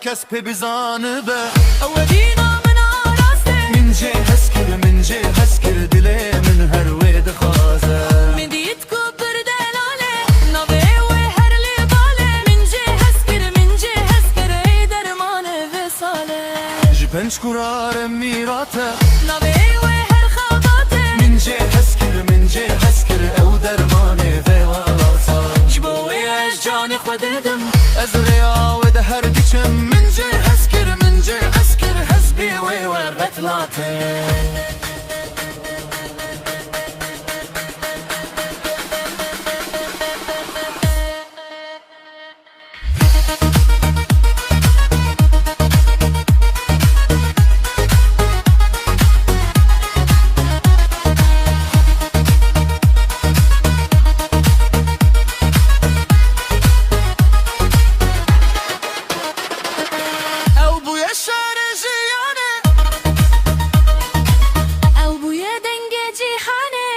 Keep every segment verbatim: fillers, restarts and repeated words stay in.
Kes pê bizanibe. Ew e dîna min a rast e. Min jê hez kir, min jê hez kir, dilê min her wê dixwaze. Min dît ku pir delal e, navê wê her lê bal e. Min jê hez kir, min jê hez kir, ey dermanê vê sal e. Ji penc kurarê mîrat e. Navê wê her xebat e. Min jê hez kir, min jê hez kir, ew dermanê vê welata. Ji bo wê ez canê xwe didim. Ez rêya wê de her diçim. Min jê hez kir, min jê hez kir, hez bî wê we betlatin. Ew bûye şarê jiyanê. Ew bûye dengê cîhanê.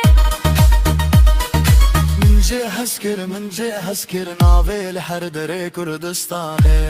Min jê hez kir, min jê hez kir, navê li her derê Kurdistanê.